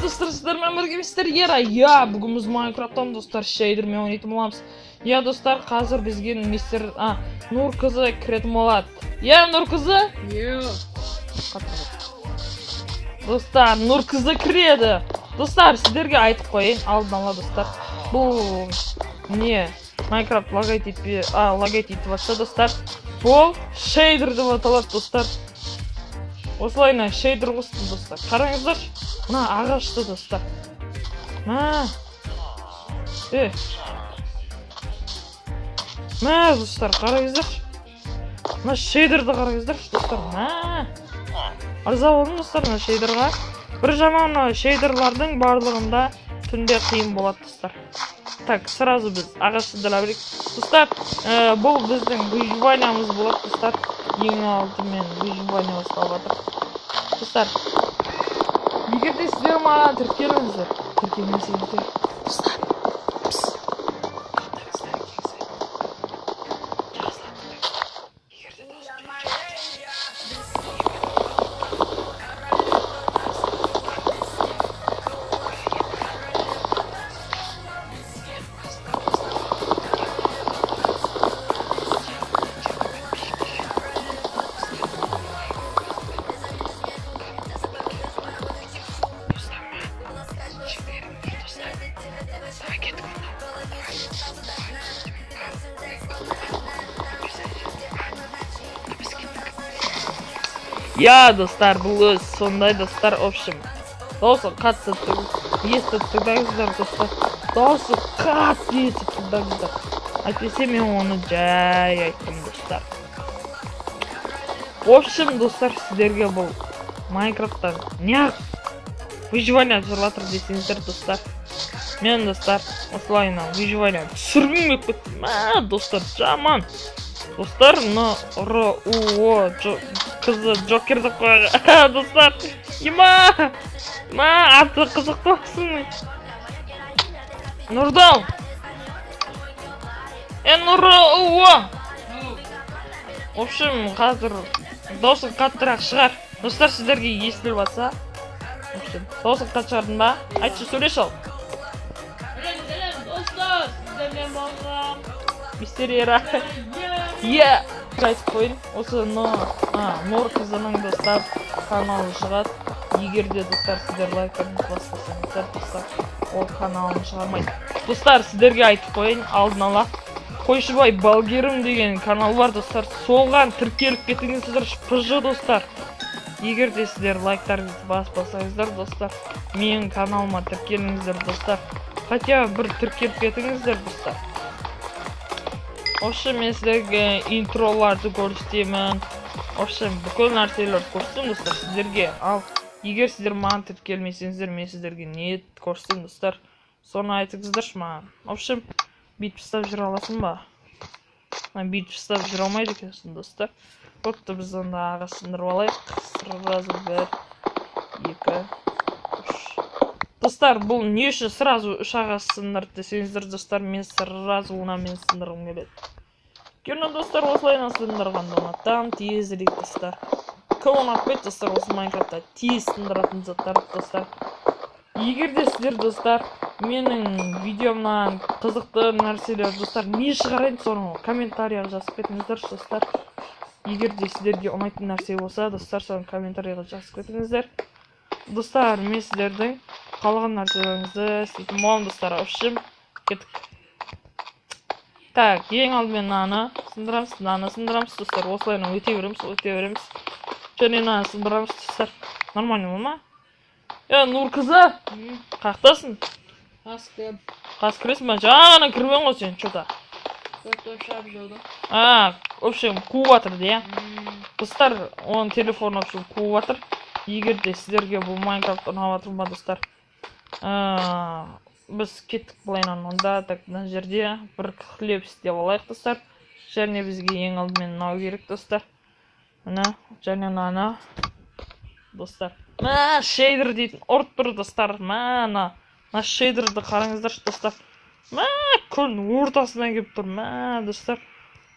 Достар, сіздермен бірге мистер Ера. Я, бүгін біз Майнкрафттан, достар, шейдермен ойнайтын боламыз. Я, достар, қазір бізге мистер Нұрқызы кіретін болады. Я, Нұрқызы? Йо. Достар, Нұрқызы кіреді. Достар, сіздерге айтып қояйын алдын ала, достар. Бұл не Майнкрафт лагать етпе, лагать етіп жатса, достар. Бұл шейдер деп аталады, достар. Осылайына шейдер қостым, достар. Қараңыздаршы, мына ағашты, достар. Мә. Мә, достар, қараңыздаршы. Мына шейдерді қараңыздаршы, достар. Мә. Ырза болдым, достар, мына шейдерға. Бір жаманы шейдерлардың барлығында түнде қиын болады, достар. Так, сразу біз ағашты дала берейік. Достар, бұл біздің выживаниямыз болады, достар. Ең алдымен выживание басталып жатыр. Достар, егер де сіздер маған тіркеліңіздер, тіркелмесеңіздер, достар, пс, қандайсыздар екенсіздер, жазылады, егер де дауысым Я, достар, бұл өз сондай, достар, в общем. Дауысы қатты естіп тыңдаңыздар, достар. Дауысы қатты естіп тыңдаңыздар. Әйтпесе мен оны жай айттым, достар. В общем, достар, сіздерге бұл Майнкрафттан неғып выживание түсіріп жатыр десеңіздер, достар. Мен, достар, осылайынан выживание түсіргім келіп кетті. Мә, достар, жаман. Достар, мына Р, У, О, қызы Джокер деп қояйық. Достар, ема! Ма, аты қызық болсын. Нұрдал! Нұр, У, О! В общем, қазір дауысың қаттырақ шығар. Достар, сіздерге естіліп жатса. В общем, дауысың қатты шығардың ба? Айтшы, сөйлеші ал. Сәлем, достар, сіздермен болған Мистер Ера. Е, айтып қояйын, осы Нұрқызының, достар, каналы шығады. Егер де, достар, сіздер лайктарыңызды баспасаңыздар, достар, ол каналын шығармайды. Достар, сіздерге айтып қояйын алдын ала. Қойшыбай Балгерім деген канал бар, достар. Соған тіркеліп кетіңіздер, ПЖ, достар. Егер де сіздер лайктарыңызды баспасаңыздар, достар, менің каналыма тіркеліңіздер, достар. Хотя бір тіркеліп кетіңіздер, достар. В общем, мен сіздерге интроларды көрсетемін. В общем, бүкіл нәрселерді көрсетемін, достар, сіздерге. Ал егер сіздер маған тіркелмесеңіздер, мен сіздерге не көрсетемін, достар? Соны айтыңыздаршы маған. В общем, бүйтіп ұстап жүре аласың ба? Бүйтіп ұстап жүре алмайды екенсің, достар. Бопты, біз онда ағаш сындырып алайық. Сразу 1, 2, 3. Достар, бұл не үшін сразу 3 ағаш сындырды десеңіздер, достар, мен сразу мынамен сындырғым келеді. Өйткені, достар, осылайынан сындырғанды ұнатамын, тезірек, достар. Кім ұнатпайды, достар, осы Майнкрафтта тез сындыратын заттарды, достар. Егер де сіздер, достар, менің видеомнан қызықты нәрселер, достар, не шығарайын, соны комментарияға жазып кетіңіздер, достар. Егер де сіздерге ұнайтын нәрсе болса, достар, соны комментарияға жазып кетіңіздер. Достар, мен сіздердің қалған нәрселеріңізді істейтін боламын, достар. В общем, кеттік. Так, ең алдымен мынаны сындырамыз, мынаны сындырамыз, достар. Осылайынан өте береміз, өте береміз. Және мынаны сындырамыз, достар. Нормально ма? Нұрқызы, қаяқтасың? Қас кірем. Қас кіресің ба? Жаңа кірген ғой сен, чё-то. В общем, қуып жатыр, иә? Достар, оның телефоны, в общем, қуып жатыр. Егер де сіздерге бұл Майнкрафт ұнап жатыр ма, достар? Біз кеттік былайынан онда. Так, мына жерде бір хлеб істеп алайық, достар. Және бізге ең алдымен мынау керек, достар. Мына, және мынаны, достар. Мә, шейдер дейтін ұрып тұр, достар. Мә, мына шейдерді қараңыздаршы, достар. Мә, көлдің ортасынан келіп тұр. Мә, достар.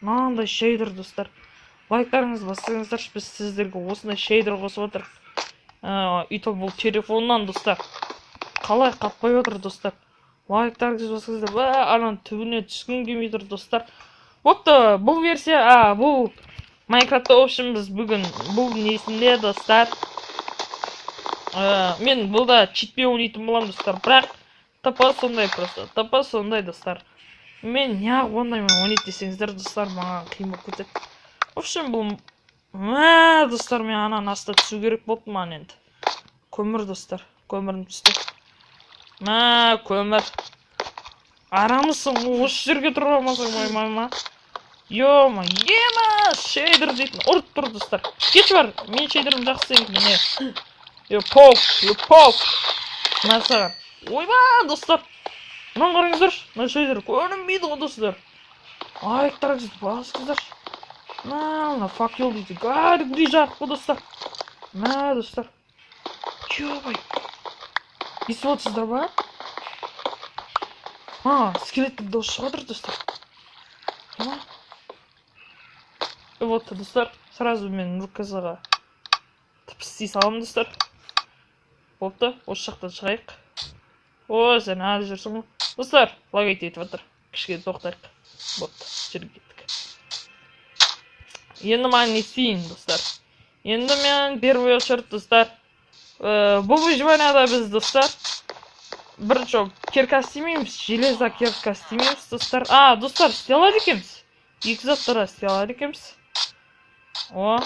Мынандай шейдер, достар. Лайктарыңызды бассаңыздаршы, біз сіздерге осындай шейдер қосып отырмық. И то бұл телефоннан, достар. Қалай қатпай отыр, достар? Лайктарыңызды басыңыздар. Ба, ананың түбіне түскім келмей тұр, достар. Бопты, бұл версия, бұл Майнкрафтта, в общем, біз бүгін бұл несінде, достар. Мен бұл да читпен ойнайтын боламын, достар. Бірақ ТП сондай просто. ТП сондай, достар. Мен неғып ондаймен ойнайды десеңіздер, достар, маған қиын болып кетеді. В общем, бұл мә, достар, мен ананың астына түсу керек болыпты маған енді. Көмір, достар. Көмірім түсті. Мә, көмір. Арамысың, осы жерге тұра алмасаң, ой, ма. Ё-ма, ема, шейдер дейтін ұрып тұр, достар. Кетші бар, мен шейдерім жақсы сенікі, міне. Е, пок, е, пок. Мә саған. Ойба, достар. Мынаны қараңыздаршы, мына шейдер көрінбейді ғой, достар. Лайктарыңызды басыңыздаршы. Мә, мына факел дейді. Кәдімгідей жарық қой, достар. Мә, достар. Ё-бай. Естіп отырсыздар ба? А, скелеттің дауысы шығып жатыр, достар. Ма? Вот, достар, сразу мен Нұрқызға істей саламын, достар. Бопты, осы жақтан шығайық. О, сен әлі жүрсің ғой. Достар, лагать етіп жатыр. Кішкене тоқтайық. Бопты, жүріп кеттік. Енді маған не істейін, достар? Енді мен первый очередь, достар, бұл выживанияда біз, достар, бірінші кирка істемейміз, железо кирка істемейміз, достар. А, достар, істей алады екенбіз. Екі заттар істей алады екенбіз. О,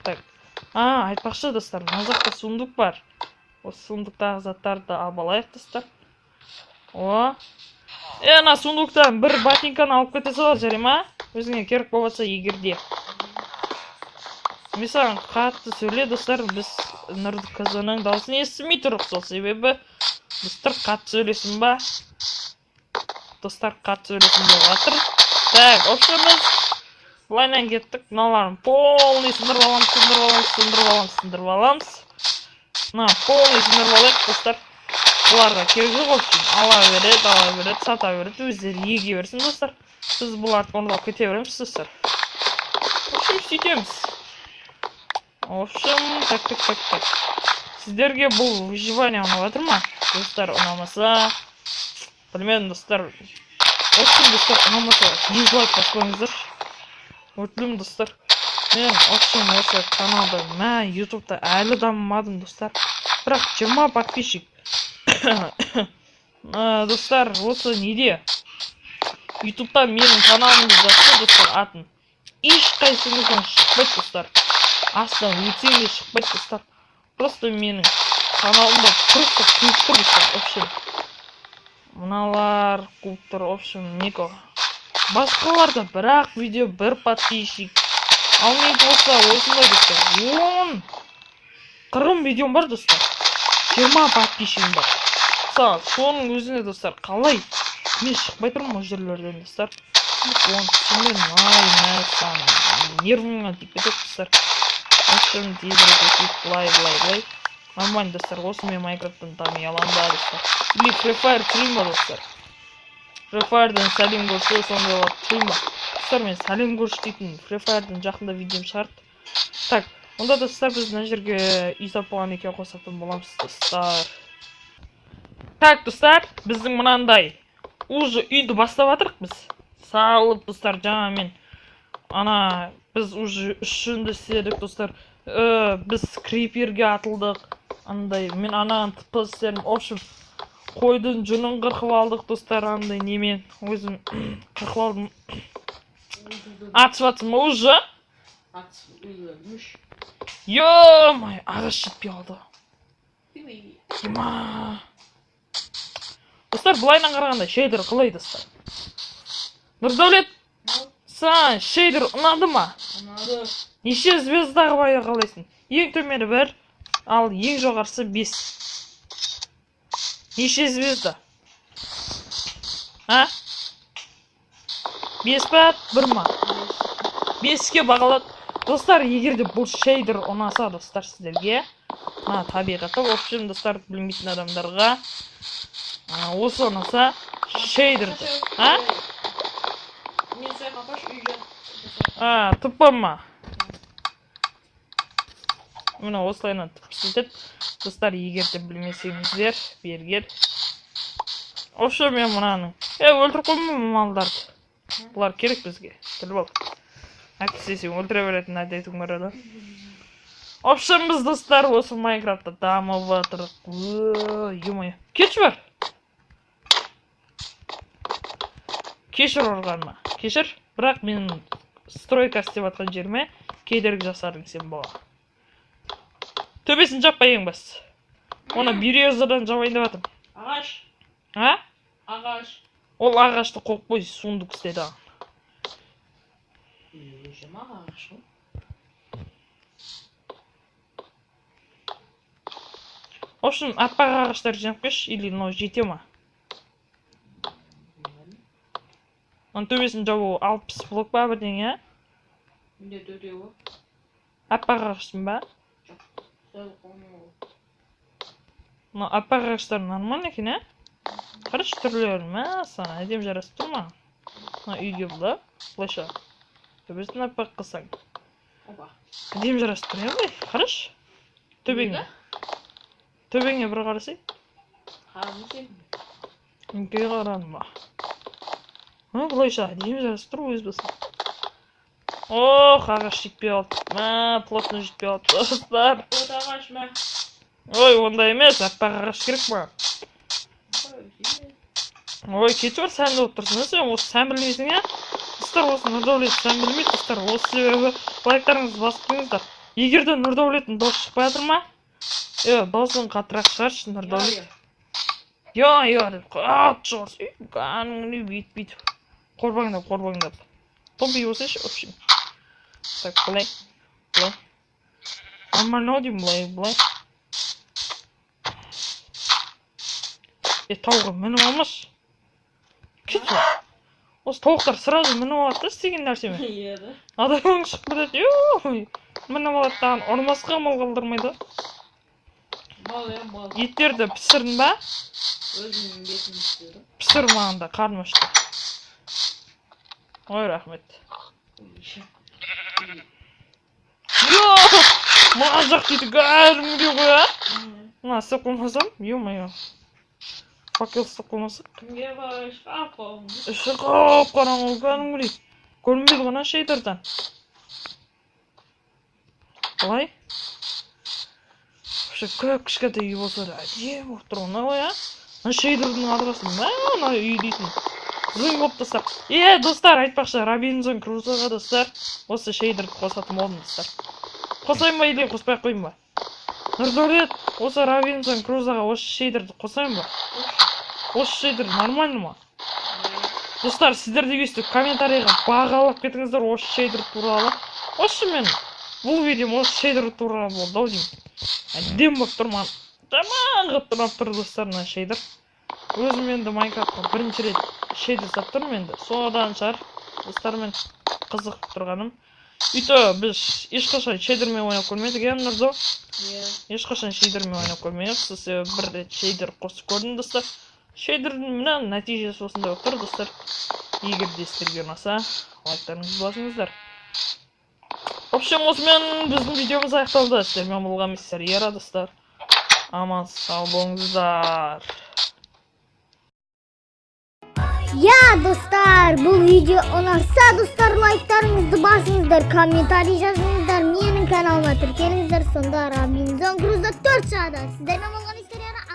так. А, айтпақшы, достар, мына жақта сундук бар. Осы сундуктағы заттарды алып алайық, достар. О. Е, ана сундуктан бір ботинканы алып кете сал, жарай ма? Өзіңе керек болып жатса егер де. Мен саған қатты сөйле, достар, біз Нұрқызының дауысын естімей тұрық, сол себебі достар, қатты сөйлесін ба? Достар, қатты сөйлесін деп жатыр. Так, в общем, біз былайынан кеттік. Мыналарын полный сындырып аламыз, сындырып аламыз, сындырып аламыз, сындырып аламыз. Мына полный сындырып алайық, достар. Бұларға керек жоқ, в общем, ала береді, ала береді, сата береді, өздері еге берсін, достар. Біз бұларды ұрлап кете береміз, достар. В общем, сөйтеміз. В общем, так, так, так, так. Сіздерге бұл выживание ұнап жатыр ма? Достар, ұнамаса, білмедім, достар. В общем, достар, ұнамаса, дизлайк басып қойыңыздаршы. Өтінемін, достар. Мен, в общем, осы каналда, мә, ютубта әлі дамымадым, достар. Бірақ 20 подписчик. Достар, осы неде? Ютубта менің каналымды жазса, достар, атын. Ешқайсыңыздан шықпайды, достар. Астынан өтсең де шықпайды, достар. Просто менің каналымда просто қуып тұр, достар. В общем, мыналар қуып тұр, в общем, Нико. Басқаларда бірақ видео, бір подписчик. Ал менікі болса осындай, достар. 10 қырым видеом бар, достар. 20 подписчигім бар. Мысалы, соның өзіне, достар, қалай мен шықпай тұрмын ол жерлерден, достар. Оны түсінбедім. Ай, мәссаған. Нервыңа тиіп кетеді, достар. В общем, тезірек өтейік, былай, былай, былай. Нормально, достар, осы мен Майнкрафттан дами аламын ба, достар? Или Free Fire түсірейін ба, достар? Free Fire'дан сәлем көрсе, сондайларды түсірейін ба? Достар, мен сәлем көрші дейтін Free Fire'дан жақында видеом шығарды. Так, онда, достар, біз мына жерге үй таппаған екен қосатын боламыз, достар. Так, достар, біздің мынандай уже үйді бастап жатырық біз. Салып, достар, жаңа мен ана біз уже үш жүнді істедік, достар. Біз криперге атылдық. Андай мен анаған ТП істедім. В общем, қойдың жүнін қырқып алдық, достар, андай немен өзім қырқып алдым. Атысып жатсың ба уже? Атысып өзі. Ё-моё, ағаш жетпей қалды. Ема. Достар, былайынан қарағанда шейдер қалай, достар? Нұрдәулет, саған шейдер ұнады ма? Ұнады. Неше звездаға бая қалайсың? Ең төмені бір, ал ең жоғарысы бес. Неше звезда? А? Бес па, бір ма? Беске бағалады. Достар, егер де бұл шейдер ұнаса, достар, сіздерге, мына табиғаты, в общем, достар, білмейтін адамдарға осы ұнаса, шейдерді, а? Мен сол жаққа апаршы, үй жақ. А, ТП ма? Міне, осылайынан ТП істетеді. Достар, егер де білмесеңіздер, бері кел. Вообще мен мынаның. Е, өлтіріп қойма малдарды. Бұлар керек бізге. Біліп ал. Әйтпесе сен өлтіре беретін әдетің бар еді. В общем, біз, достар, осы Майнкрафтта дамып жатырық. Ё-моё. Кетші бар. Кешір ұрғаныма. Кешір. Бірақ мен стройка істеп жатқан жеріме кедергі жасадың сен, бала. Төбесін жаппа ең бастысы. Оны березадан жабайын деп жатырмын. Ағаш. А? Ағаш. Ол ағашты қойып қой, сундук істеді. Өзім ағаш ғой. В общем, аппақ ағаштар жинап қойшы, или мынау жете ма? Оның төбесін жабу 60 блок па бірдеңе, а? Менде төртеуі. Аппақ ағаштың ба? Сәл қоңыр. Мынау аппақ ағаштар нормально екен, ә? Қарашы түрлерін, мәссаған, әдемі жарасып тұр ма? Мына үйге бұл, былайша. Төбесін аппақ қылсаң. Опа. Әдемі жарасып тұр, иә, былай? Қарашы. Төбеңе. Төбеңе бір қарасай. Қарадың сен. Неге қарадым ба? Мына былайша әдемі жарасып тұр өз басым. Ох, ағаш жетпей қалды. Мә, плотно жетпей қалды, достар. Вот ағаш, мә. Ой, ондай емес, аппақ ағаш керек маған. Ой, кетіп бар, сәнді болып тұрсың, сен осы сән білмейсің, ә? Достар, осы Нұрдәулет сән білмейді, достар, осы себебі лайктарыңызды басып қойыңыздар. Егер де Нұрдәулеттің дауысы шықпай жатыр ма? Е, дауысын қаттырақ шығаршы, Нұрдәулет. Я, я, деп қатты шығаршы. Кәдімгідей бүйтіп, бүйтіп. Қорбаңдап, қорбаңдап. Томпи болсайшы, в общем. Так, былай, былай. Нормально ау деймін, былай, былай. Е, тауға мініп алмашы. Кетші. Осы тауықтар сразу мініп алады да істеген нәрсеме. Иә да. Адамың шығып кетеді. Ой, мініп алады дағы ұрмасқа амал қалдырмайды. Мал, иә, мал. Еттерді пісірдің ба? Өзімнің бетімді пісірдім. Пісір маған да, қарным ашты. Ой, рахмет. Йо! Мына жақ дейді кәдімгідей ғой, а? Мына істеп қоймасам, ё-моё. Факел істеп қоймасақ. Кімге бар, шқап қолым. Іші қап-қараңғы кәдімгідей. Көрінбейді ғой ана шейдерден. Былай. Вообще көп кішкентай үй болса да әдемі болып тұр ғой мынау, иә? Мына шейдердің арқасы, мә, мына үй дейтін. Зың болып достар. Е, достар, айтпақшы, Робинзон Крузоға, достар, осы шейдерді қосатын болдым, достар. Қосайын ба или қоспай ақ қояйын ба? Нұрдәулет, осы Робинзон Крузоға осы шейдерді қосайын ба? Осы шейдер нормально ма? Достар, сіздер де өйстіп комментарийға бағалап кетіңіздер осы шейдер туралы. Осы мен бұл видеом осы шейдер туралы болды ау деймін. Әдемі болып тұр маған. Жаман қатты ұнап тұр, достар, мына шейдер. Өзім енді Майнкрафтқа бірінші рет шейдер жасап тұрмын енді. Содан шығар, достар, мен қызығып тұрғаным. Үйті біз ешқашан шейдермен ойнап көрмедік, иә, Нұрзо? Иә. Ешқашан шейдермен ойнап көрмедік. Сол себебі бір рет шейдер қосып көрдім, достар. Шейдердің мына нәтижесі осындай болып тұр, достар. Егер де сіздерге ұнаса, лайктарыңызды басыңыздар. В общем, осымен біздің видеомыз аяқталды. Сіздермен болған мистер Ера, достар. Аман сау болыңыздар. Я, достар, бұл видео ұнаса, достар, лайктарыңызды басыңыздар, комментарий жазыңыздар, менің каналыма тіркеліңіздер, сонда Робинзон Крузо 4 шығады. Сіздермен болған мистер Ера.